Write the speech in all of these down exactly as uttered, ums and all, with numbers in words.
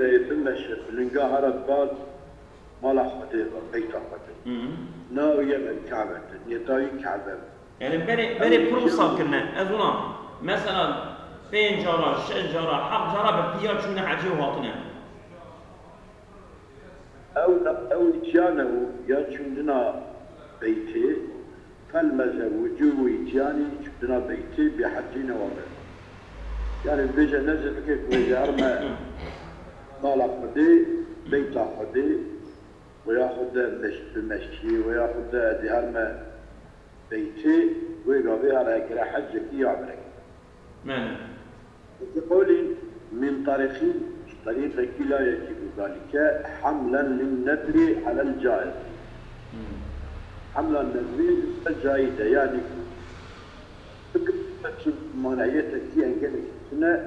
Bimeşe, bi linga here bal mala Xwedê ve, beyta Xwedê. Hı hı. Navê ye ve Kabe, niyeta wî Kabe. Yani berê, berê pir wisa kirine. Ez ona, mesela, pênc cara, şeş cara, heft cara bi piya çûne hecê û hatine. Ew, ew îtiyane û ya çûndina beytê, fel meze wucûbû îtiyanî çûndina beytê bê hecî ne wabe. Yani bêje, nezir bike ku bêje, her me mala Xwedê, beyta Xwedê, û ya xwe de meş-, bi meşkî, û ya xwe de dê her me beytê, wê gavê her gere hecekî ya birek. Mene. Bi qewlî min tarîqî, ji terîqekî la yecîbû zalîke hemlen lin nedrî alel caiz. Hmm. Hemla nedrî li ser caiz e, yanî ku fikir çi maneyetekî engelek tune,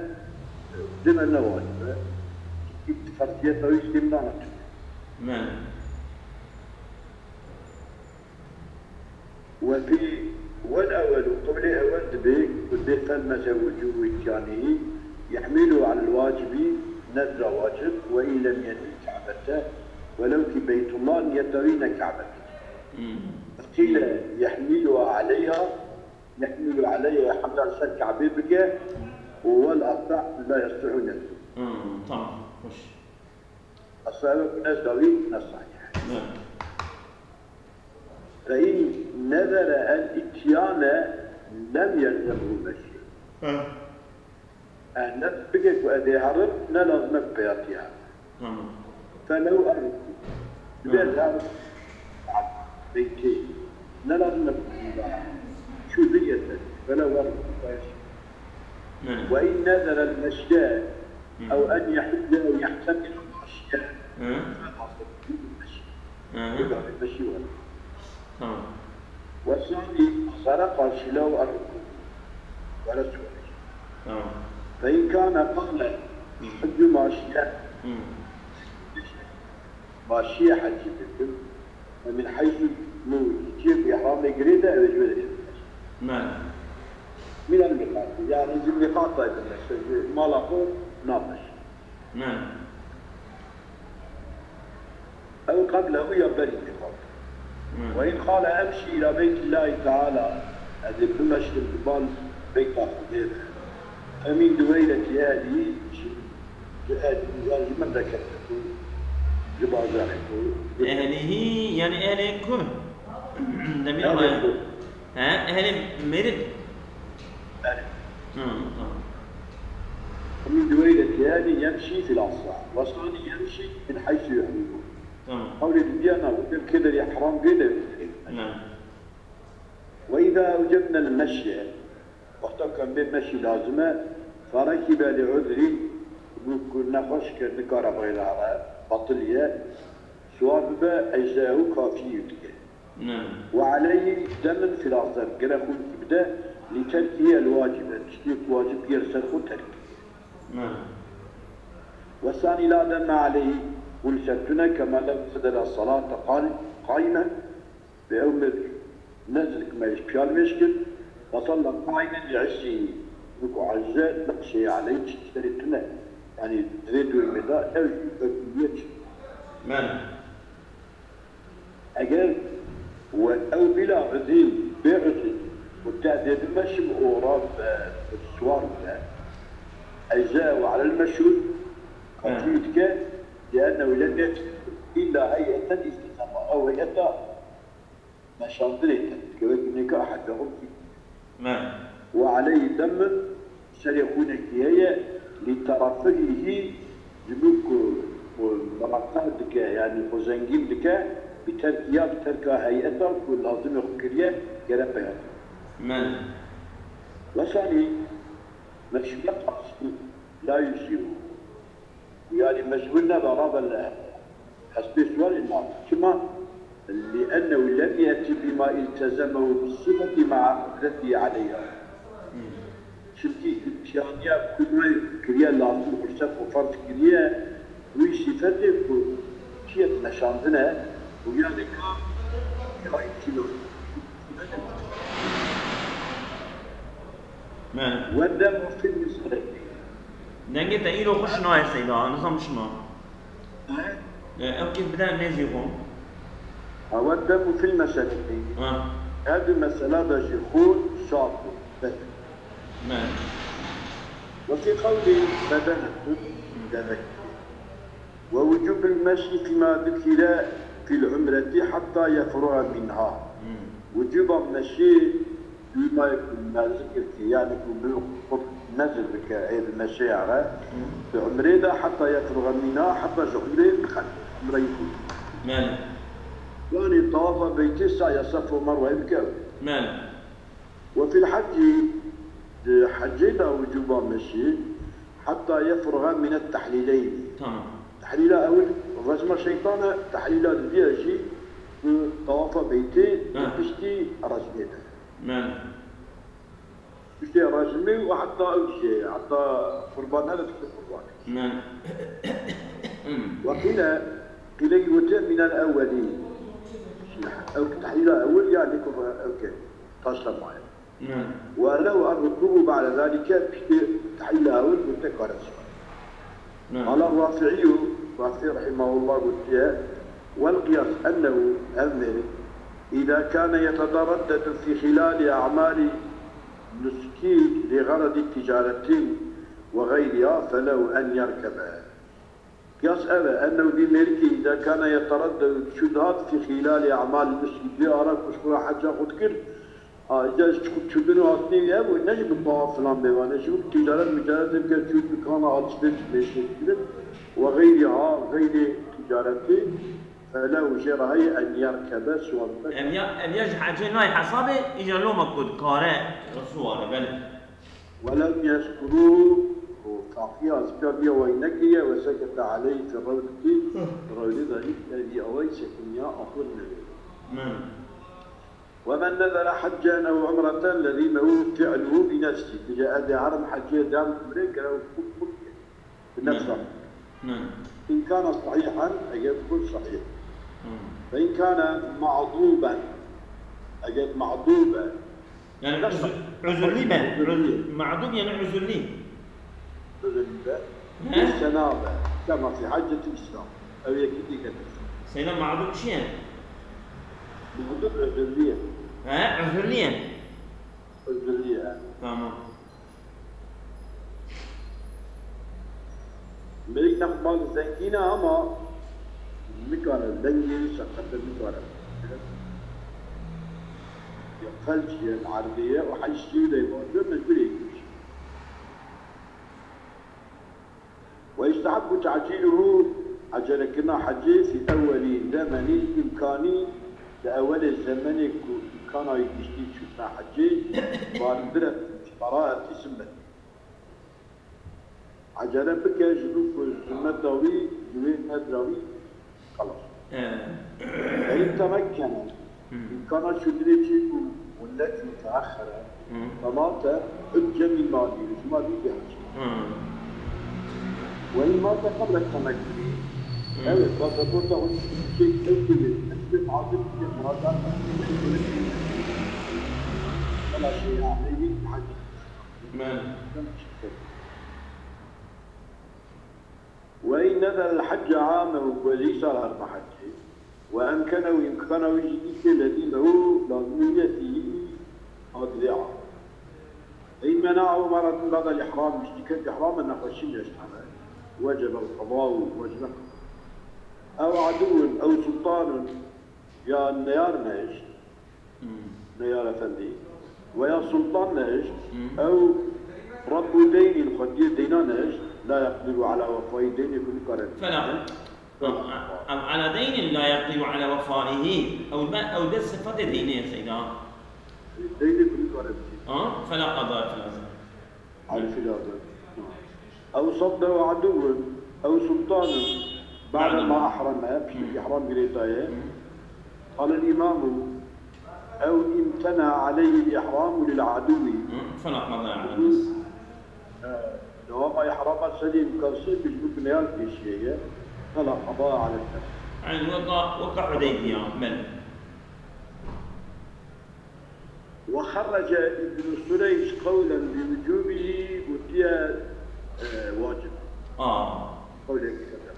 dime ne wacibe. Çimkî ferziyeta wî sêmdana tune. Mene. وفي، والأول، qewlê ewel dibê ku dê fel meze wucûbû îtyanî yehmîlû alel wacibî, nedra wacib, وإن لم ينوي الكعبة، welew kî Beytullah niyeta wî ne Kabe. Hmm. Qîle yehmîlû aleyha, yehmîlû aleyha, hemla li ser Kabê bike, û wal asah la yesihû nedrû. Hmm, tamam, hoş. Asla ew nezra wî ne sahîh e. Ne. فإن نذر الإتيان لم يلزمه المشي. Ha. E, nezr bike ku ez ê herim, ne lazim e ku pêya tê herim. Tamam. فلو الركوب. Dibê ez herim beytê. Ne lazim e ku çû bigirte. فلو الركوب. Ne. وإن نذر المشي أو أن يحج أو يعتمر ماشيا. Hı. Hı. Hı. Tamam. والثاني، sare qarşî لو الركوب. Were suwarî. Tamam. فإن كان قال، Hı. أحج ماشيا. Hı. Maşiye hecî dikim. Min heysu min cihê ku ihramê girê de, ew ê ji wê derê bimeşe. Min. Min el mîqat. Yani ji mîqata bimeşe, ji mala xwe nameşe. Min. Ew qeblehu ya berî mîqat. Min. Ve in qale emşî ila beytillahî teala, ez ê bimeşim li bal beyta Xwedê de. Femîn duweyleti ehlî, ji Ji ehlî, yani ji memleketê ku, ji bajarê ku, ji Ehlîhî, yani ehlê ku? Demir Ehlê Alay. Ku. He, ehlê Mêrik. Belê. Hı, tamam. Min duweyleti, yani yemşî fil asla. Ve sani yemşî min heysu yuhrimu. Tamam. Qewlê dibiya na, wekî kê derê ihram bê de. Ne. Ve izâ evcebnel meşye, wexta ku em bê meşî lazim e, ferekibe li uzrî, bû ku nexweş ke nikare xwe re here, batil ye, siwar bibe, eczehu kafî dike. Ne. Ve aleyhî demin fil asar, gere xûn bide, li terkî el wacibe, tiştê ku wacib ye li ser xwe terk. Ne. Ve sanî la demme aleyhî, û li ser tune kema lew sedela salate qal-, qaîmen, Bi ew mir nezr kime ji piya li mêj kir, ve salla qaîmen li eczî, wek ku ecze neqşê aleyh çi serê tune. Yani di vê durumê de ew jî wek niye çi. Men. Eger we ew bila uzîn, bê uzîn, û te dê bimeşim û ra, e, siwar bibe, ecze ve alel meşhûr, qatî dike, liennehu lem yet illa heyeten îstîzama. Ew heyeta Meşandinê te dike, wekî nika hecahûn kî. Me. Û aleyhî demin, serê xûnekî heye, lî terefihî, ji bo ku, ku meraqe dike, yanî xwe zengîn dike, bi terkiya, bi terka heyeta ku lazimê xwe kiriye, gere peyatî. Me. Wesanî, meşîyet asî, la yujîbû. Yani mecbur nebe rabe li hespê siwar ina. Çima? Liennehu lem yeti bima iltezemehu bi sifeti ma'a kudretihi aleyha. Çimkî îmkaniya ku me kiriye lazim, ruxset û ferz kiriye, wî sifetê ku tiyet meşandine, û yani ka ya îmkîno. Me. Wende mufid misalek. Dengê te îro xweş nayê Seyda, nizam çima. E, ew kê bide nêzî xwe. Ewe dem û fil meselekî. Ha. Her du mesela de jî xwe şart bû. Bes. Me. وفي قول بدنة, devek. ووجوب المشي فيما ذكر في العمرة حتى يفرغ منها. Wicûba meşî, wî mayê ku me zikir kir, yanî ku bi xwe nezir bike ê bi meşeya re, bi umrê de heta yefruxe mîna, heta ji umrê bixebite, umreyê xwe. Belê. Yanî tawafa beytê, saya Sefo Merweyê bike. Belê. وفي الحج, di hecê de wicûba meşî, heta yefruxe mîne tehlîleyni. Tamam. Tehlîla ewil rejma şeytan e, tehlîla didiya jî bi tawafa beytê, bi piştî rejmê de. Belê. Piştî rejmê û heta ew jî, heta qurban nebe, piştî qurban. Belê. وقيل, qîlekî gotiye mînel ewwelî. Ew tehlîla ewil, yanî ku ew ke taşlamaye. نعم. ولو الركوب بعد ذلك, piştî tehlîla ewil gote kare sibare. نعم. قال الرافعي, Rafi rahimahullah gotiye, والقياس أنه, ev mêrik, إذا كان يتردد في خلال أعمال نسكه لغرض تجارة وغيرها فله أن يركب. Qiyas ev e, ennehu vî mêrikî, îza kana yetereddedu, diçû dihat fî xîlalî e'malî nuskî, di ara ku ji xwe re heca xwe dikir, a, îca ji çiku çûbûn û hatinê wî hebû, ne jî bi tawaf filan bê, wane jî wek ticaret micaret bike, çû dikana alışveriş pêşkêş kirin, we xeyrî ha, xeyrê ticaretê, felehu jê re heye en yerkebe, siwar bibe. Ev ya, ev ya ji hecê nayê hesabê, îca loma ku dikare siware, belê. ولم يذكروه, û Safiya zikra vîya wayî nekiriye, وسكت عليه في الروضة, di rewdê de jî ev vî awayî sekiniya axir nevê. ومن نذر حجا أو عمرة لزمه فعله بنفسه. Bije ez ê herim hecê, ez ê herim umrê, gere xwe xwe bike. Bi nefsa. إن كان صحيحا, eger ku sahîh. فإن كان معضوبا, eger ma'dûb e, Yani uzur, uzurlî be. Uzurlî. Ma'dûb yani uzurlî. Uzurlî be. He? Senabe. Kema fi haccetil İslam. Ew yekî dî getir. Seyda ma'dûb çi ye? Ma'dûb uzurlî ye. He, uzurlî ye. Uzurlî ye. Tamam. Mêrik ne mal zengîn e ama nikare dengê wî seqete nikare. Ya felc ye, erdê ye û hecî wî de wajib e, mecbûr ê yekî. ويستحب تعجيله, ecerekirina hecê, في أول زمن إمكانه, di ewelê zemenê ku îmkana wî giştî çûtina hecê, barindire, ji qeraetî sunnet. Ecele bike, ji bo ku sunneta wî ji wê nedira wî, xelas. He. فإن تمكن, îmkana çûdinê çêbû, ولت متأخرة, فمات حج من ماله, ji malî bê hec. وإن مات قبل التمكن, evet, pasaporta xwe çêk ew kê wê, ez bê muhasib bike, muracaat bike, xelas, şey, ameyî hec. Belê. وإن نذر الحج عامه, ku ez îsal herime hecê, وأمكنه, îmkana wî jî dîtê, لزمه, lazim wî ye, في هذه العام. فإن منعه مرض بعد الإحرام, ji dîket îhram e, nexweşî neşt hebe, وجب القضاء, wecib e qeda. أو عدو أو سلطان, ya neyar nehişt, Neyar efendî, veya sultan nehişt, ew Rebbu deynî, xwediyê deyna nehişt, la yeqdiru ala wefayî, deynê ku nikare. Fela. Ev ala deynin la yeqdiru ala wefaihi. Ew me, ew de sifatê deynê ye, Seyda. Deynê ku nikare bidî. Ha? Fela qada fela. Harfi lazim. أو صده عدو أو سلطان بعد ما أحرم, piştî îhram girêdaye. قال الإمام: أو امتنع عليه الإحرام للعدو. فلا قضاء على الناس. Dewama îhrama serî imkansîz, mecbûr bineyar pêşiye ye. فلا قضاء على الناس. Yani weka, weka Hudeybiye, belê. وخرج ابن سريج قولا بوجوبه, gotiye, e, wacib. Aa. Qewlekî xeter.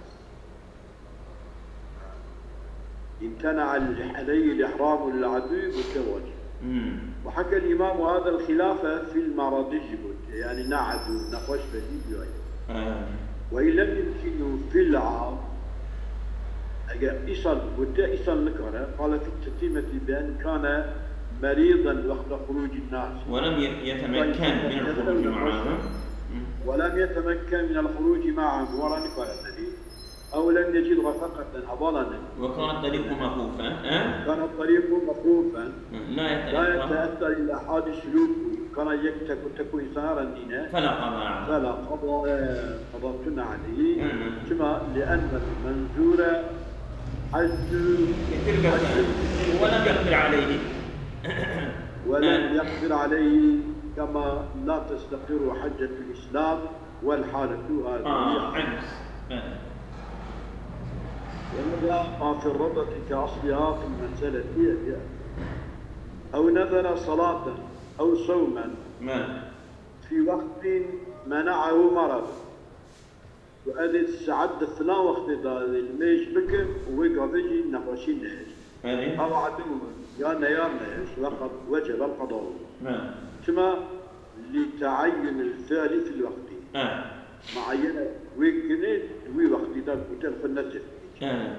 امتنع عليه الإحرام للعدو بوتي واجب. Hmm. وحكى الإمام هذا الخلاف في المرضي بوتي، يعني نعدو نقوش بدي بيوي. Ha. وإن لم يمكنه في العام، أجا إيصال بوتي إيصال نكرة، قال في التتمة بأن كان مريضا وقت خروج الناس. ولم ي- يتمكن من الخروج معهم. Hmm. ولم يتمكن من الخروج معهم، ورا نكرة النبي. أو لم يجد رفقة، أبالا نبي. وكان الطريق مخوفا. أه؟ كان الطريق مخوفا، لا لا يتأثر. يتأثر إلى حال سلوكه، كان يكتك تكو إنسان رندينة، فلا قضاء عليه. فلا قضاء، قضاء عليه. نعم. كما لأن المنزور حج في تلك السنة. ولم يقدر عليه. ولم يقدر عليه، كما لا تستقر حجة الإسلام والحالة هذه. آه، عجز. آه. وماذا ما في الرضة كأصلها في المسألة هي هي. أو نذر صلاة أو صوما ما. في وقت منعه مرض. وأدي السعد فلان وقت دا الميش بك ويقضي نقوشي نهج. هذه. أو عدو يا نيار نهج وقد وجب القضاء. ما. كما لتعين الفعل في الوقت. آه. معينة ويكني وي وقت دا قلت لك النسل. آه.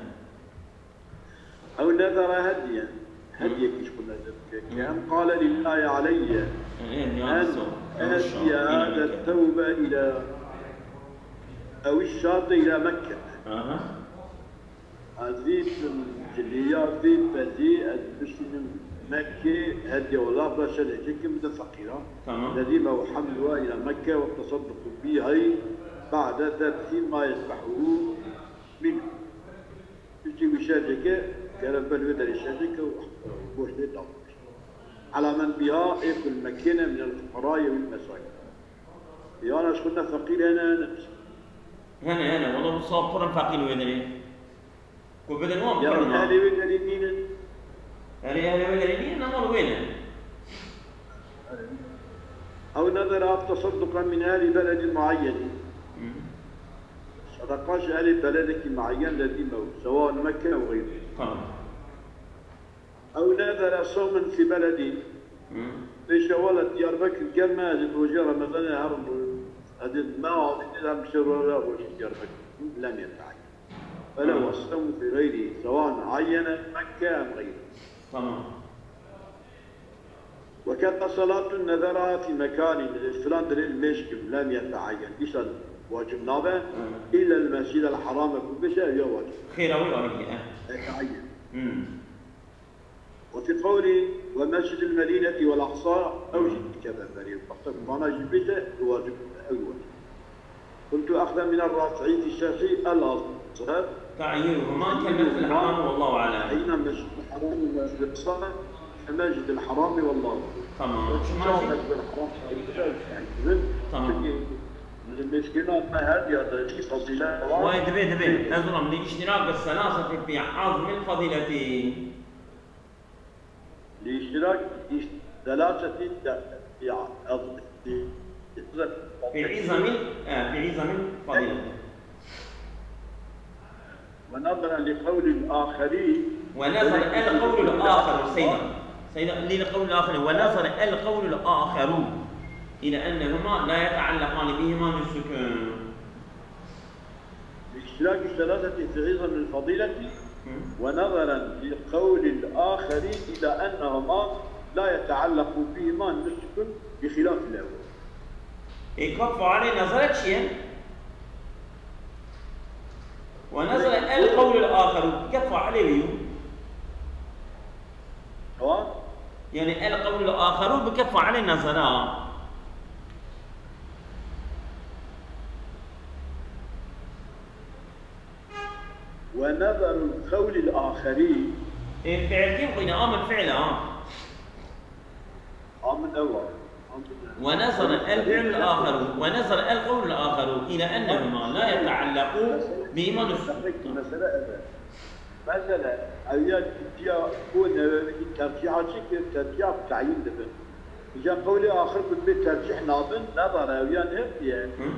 أو نذر هديا، هديا كيش قلنا ذلك. كأن قال لله علي إيه، أن يا رسول. أهدي هذا الثوب إلى أو الشاة إلى مكة. أها. أزيد جليا في بزي أزبسن مكة هديا ولا بشر كم فقيرة. تمام. لزم حملها إلى مكة والتصدق بها بعد ذبح ما يذبحه منه. Piştî wî şerceke kerem ber wê derê şerceke û goştê da. على من بها ê ku li Mekkê ne min el fuqerayê wî mesakin. Yana ji xwe ne feqîr hene ne miskin. Hene, hene. Wala bu saf pir in feqîr wê derê. Ku bidin wan Ya pir in. ehlê wê derê nînin. Erê, ehlê wê derê nînin, ama li wê ne. أو نذر تصدقا من أهل بلد معين. Hı. Sedeqa ji ehlê beledekî muayyen lezîm e, sewa Mekke ew xeyr. Tamam. أو نذر صوما في بلد. Hı. Pêşe wele Diyarbekir germ e, ez ê rojê Remezanê herim, ez ê me avî dê hem şerwere rojê Diyarbekir. Lem yeta'eyyen. Felehu Hı. es-sewmu fi gayrihi, sewan ayyene Mekke em gayri. Tamam. وكذا صلاة نذرها في مكان, filan derê li mêşkim, lem yeta'eyyen. Dîsa wacib nabe, Hı. إلا المسجد الحرام, ku bêje ev ya wacib. Xêra wî ayrî ye. Yeta'eyyen. Hı. وفي قوله ومسجد المدينة والأقصى أو جد كذا بريء. وقت mana jî bêje wacib, ew wacib. قلت أخذا من الرافعي في الشرح الأصغر. تعيينهما كالمسجد الحرام والله أعلم. تعيين المسجد الحرام والمسجد الأقصى كالمسجد الحرام والله أعلم. Tamam. Çawa Mescid-i Haram sayılır? Tamam. Çünkü mescid-i Haram her yerde bir fazilet var. Vay, dibe, dibe. Ez ulam li iştirak selaseti fi azmil fadileti. لاشتراك ثلاثة في في عظم، آه، في عظم الفضيلة. ونظرا لقول الآخرين. ونظر القول الآخر، سيدنا. سيدنا، للقول الآخر، ونظر القول الآخر إلى أنهما لا يتعلقان بهما نسك. لاشتراك الثلاثة في عظم الفضيلة، ونظرا لقول الآخر إلى أنهما لا يتعلق بهما نسك بخلاف الأول. Ê, kef û alê nezere çi ye? Ve nezere el qewlul axeru, kef û alê wî yo. Tamam. Yani el qewlul axeru bi kef û alê nezere. ونظر القول الآخرين. Ê, fiil kî xwîne, a min fiil e, ha. A min ew a. ونظر الفعل الآخر، ونظر القول الآخر إلى أنهما لا يتعلق بهما نسك. Mesele, mesele ev e. Mesela, ew ya ciddiya ku Nevevi tercîha çi kir, tercîha bi tayîn dibin. Îca qewlê axir ku dibê tercîh nabin, nezar ew ya nehatiye. Hı?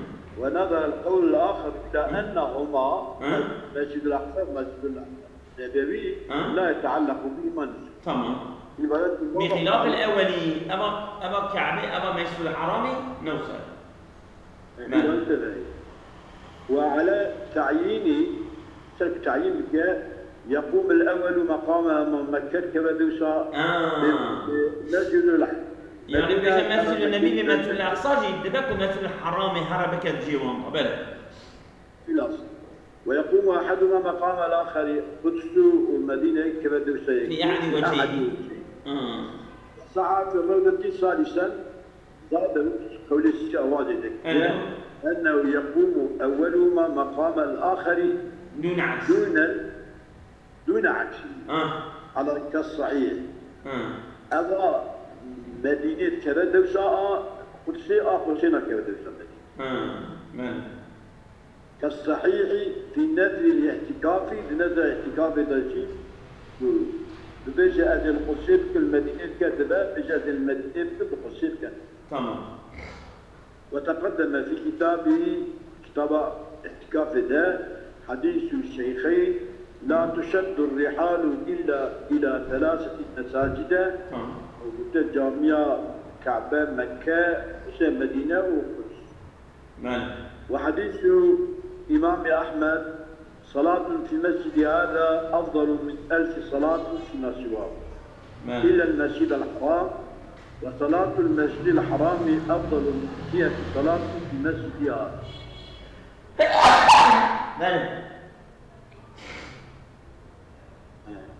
ونظر القول الآخر إلى أنهما Hı? Mescid-ul Aqsa, Mescid-ul Aqsa. Nebevi Ha? la yeteallaku bihi ma nusuk. Tamam. Îbadet Bi xilafil ewwelî, eva, eva Kabe, eva Mescid-ul Haramî newse. Îbadet ev e. Ve ala ta'yînî, ser ku ta'yîn bike, yekûmul ewwelu meqama Mekke, keve dewsa Ah. bi, bi Mescid-ul Yani bêje Mescid-ul Nebî ve Mescid-ul Aqsa jî dibe ku Mescid-ul Haramê here bike cihê wan de. Belê. Îlas. Ve yekûmu ehaduhuma meqamel axeri, Quds û Medîne keve dewsa yekî. Fi ahdi wecihî. Ahdi wecihî. Ah. Sa'a fi rewdetî salisen, zade qewlê sî awazê de. Ennehu. Ennehu yekûmu ewweluhuma meqamel axeri Dûne aks. dûne, dûne aksî. Ah. Ala kes sahîh. Ah. Eva Medînê keve dewsa a Qudsê, a Qudsê nakeve dewsa Medîne. Ah. Belê. Kes sahîhî fî nedrî îhtîkafî, di nedra îhtîkafê de jî ku bibêje ez ê li Qudsê bikim, li Medînê bike dibe, bêje ez ê li Medînê bikim, bi Qudsê bike. Tamam. Ve teqeddeme fî kitabî, kitaba îhtîkafê de, hedîsû şeyxeyn, la tuşeddu rihalu illa ila selaseti mesacide, Tamam. û gote camiya Kabe, Mekke, işte Medîne û Quds. Belê. وحديث إمام أحمد: صلاة في مسجد هذا أفضل من ألف صلاة فيما سواه Belê. إلا المسجد الحرام، وصلاة المسجد الحرام أفضل من مئة صلاة في مسجد هذا. Belê.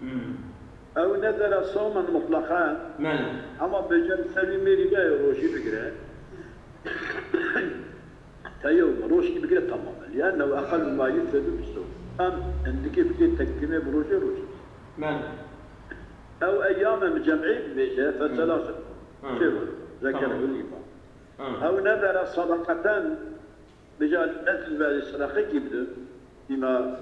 Hmm. أو نذر صوما مطلقا، Belê. ama bêje li ser wî mêrî be rojî bigire. Te yewm, rojî bigire tamam e. لأنه أقل ما يفرد بالصوم. Em hindikê bikê tekbîrê bi rojê rojî. Belê. أو أياما جمعي bibêje, فثلاثة. Hmm. Çê roj. ذكره Tamam. الإمام. Ha. أو نذر صدقة، bêje ez li we sedeqekî bidim. Bima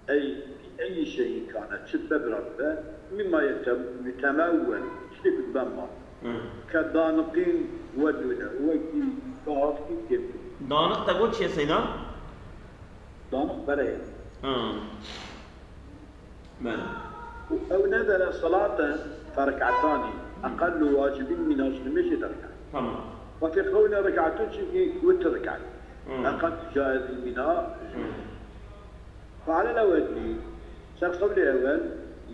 ey, ey şeyî kane, çi be bira bibe. Mimma yetem-, yetemewwen, tiştê ku dibe mal. Hı. Ke daniqîn wedûne, wekî kahatkî kêm. Daniq te got çi ye Seyda? Daniq bere ye. Ha. Belê. Ew nedere salate fe rek'etanî, eqellu wacibîn mîna ji nimêjê de rekat. Tamam. Wekî qewlê rek'etûn çimkî witr rekat. Hı. Eqellu caizîn mîna ji Hı. Fe'lel ewelî, ser qewlê ewel,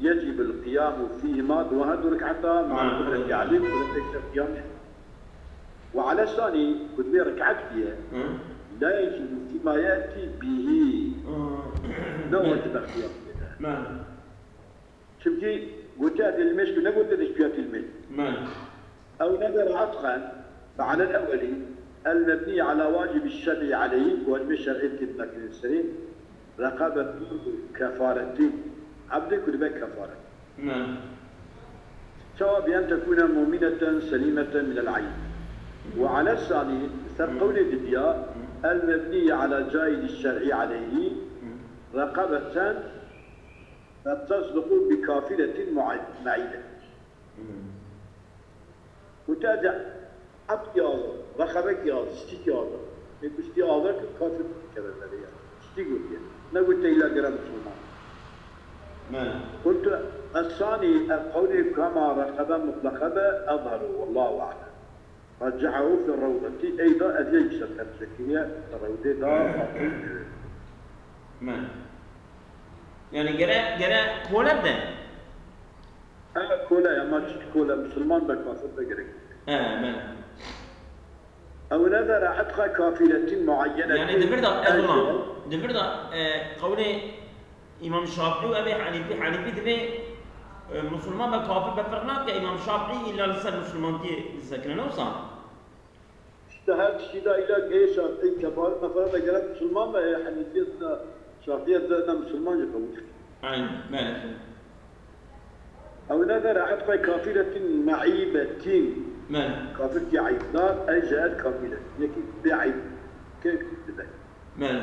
yecibul qiyamu fîhima, di wan her du rek'eta, ma Hı. qudretî alî, qudretê ser qiyamê. Ve ala sanî, ku divê rek'et biye, Hı. la yecibu fîma yetî bihî, Hı. ne wacibe qiyam bide. Belê. Çimkî gotiye ez ê li mêj kim, ne gotiye ez ê ji piya tî li mêj. Belê. Ew nedere etqen, fe'lel ewelî, el mebnî ala wacibi şer'î aleyhî, ku wacibê şer'î tê bine kirin serê, reqabet kefaretî, ebdê ku dibe kefaret. Belê. Çawa bi en tekûne mu'mineten selîmeten minel eyb. Ve ala sanî, ser qewlê didiya, el mebnî ala caizi şer'î aleyhî, reqabeten ve tesduqu bi kafiretin mu'id-, me'îde. Gote ez ê ebdkî azad, rexebekî azad, stîkî azad. Ê ku stî azad kir, kafir dikeve berê ya. Stî gotiye. Ne gote îlla gere misilman. Belê. Qultu, ez sanî ev qewlê ku hema reqebe mutleqe be, ezheru, wallahu a'lem. Recehehu fi rewdetî, ey da ez yek ser tercih kiriye, di rewdê da, Belê. Yani gere, gere kole be. He, kole, ama çi kole, misilman be, kafir be gerek. He, belê. Ew nedere etqa kafiretin muayyenetin. Yani di vir de, ez ona, di vir de, e, qewlê Îmam Şafî û Ebê Hanîfî, Hanîfî divê, e, misilman be kafir be ferq nake, Îmam Şafî îlla li ser misilmantiyê disekine, ne wisa? İşte her kişi de illa ki Şafî kefaret mefere de gerek misilman be, e, Hanîfiyet de, Şafiyet de ne misilman jî qebûl. Aynen, belê. Ew nedere etqa kafiretin me'îbetin. Belê. Kafir ki eyb da, ey jî et kafire. Yekî bê eyb. Ke dibe. Belê.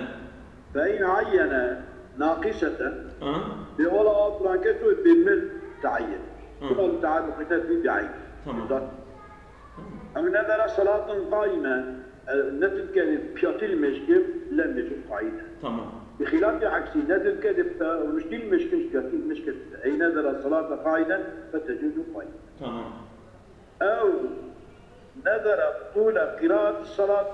Fe in ayyene naqiseten. Ha? Bê wala a filan kes o bê mir tayin. Hı. Buna mutaalliqîne bî bê eyb. Tamam. Zat. Ew nedere salatin qaime. E, ne tilke piyatil mêşkim, le mêşkim qaime. Tamam. بخلاف عكسي، نذر كذب، رشدي المشكل، شكاكي المشكل، أي نذر الصلاة قائدا فتجوز قائدا. Tamam. أو نذر طول قراءة الصلاة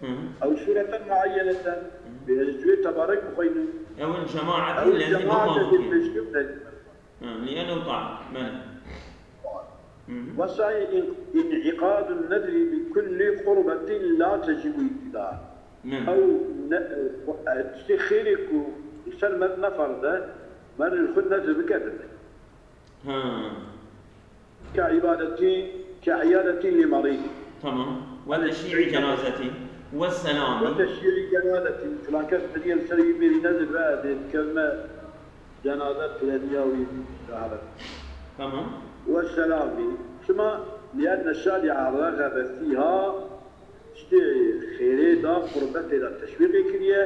Hı hı. أو سورة معينة بهجوية تبارك بخينه أو الجماعة أو الذي الجماعة مطابقين. بالمشكل. Ha, لأنه طاعة. Belê. Hı hı. وسعي انعقاد النذر بكل قربة لا تجب ابتداء. Belê. أو ن- تشتي خيرك وسلمت نفر ده، مر الخد نذر بكذب. Ha. كعبادة، كعيادة لمريض. Tamam. وتشييع جنازة والسلام. وتشييع جنازة. Filan kes beriye li ser wî bêrî nedir ve, dê dikevime cenaze pireniya wî rahat. Tamam. والسلام. Çima? لأن الشارع رغب فيها. Tiştê xêrê da, qurbetê da teşwîqê kiriye.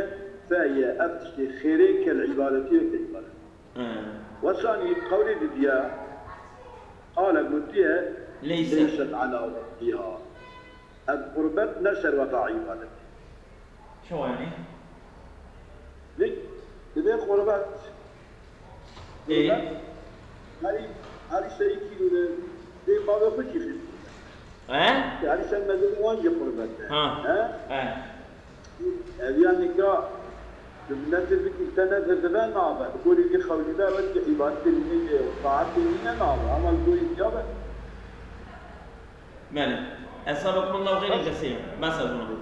فهي ev tiştê xêrê كالعبادة weke îbadet. Ha. والثاني قولي دديا قال gotiye ليست. ليست على وقتها. Ev qurbet ne ser weta îbadet. Çawa yani? Lê divê qurbet. Ê. Qurbet herî, herî serî kî dê bavê xwe jî xist. He? Herî ser mezin wan jî qurbet e. Ha. He? He. Ev ya nika tu nedir bikî, te nedir dibe nabe. Li gorî vî xewlî de wekî îbadetê nîne, taetê nîne nabe. Ama li gorî diya be. Belê. Esabakum Allahu xeyran kesiren. Bes ez bunu.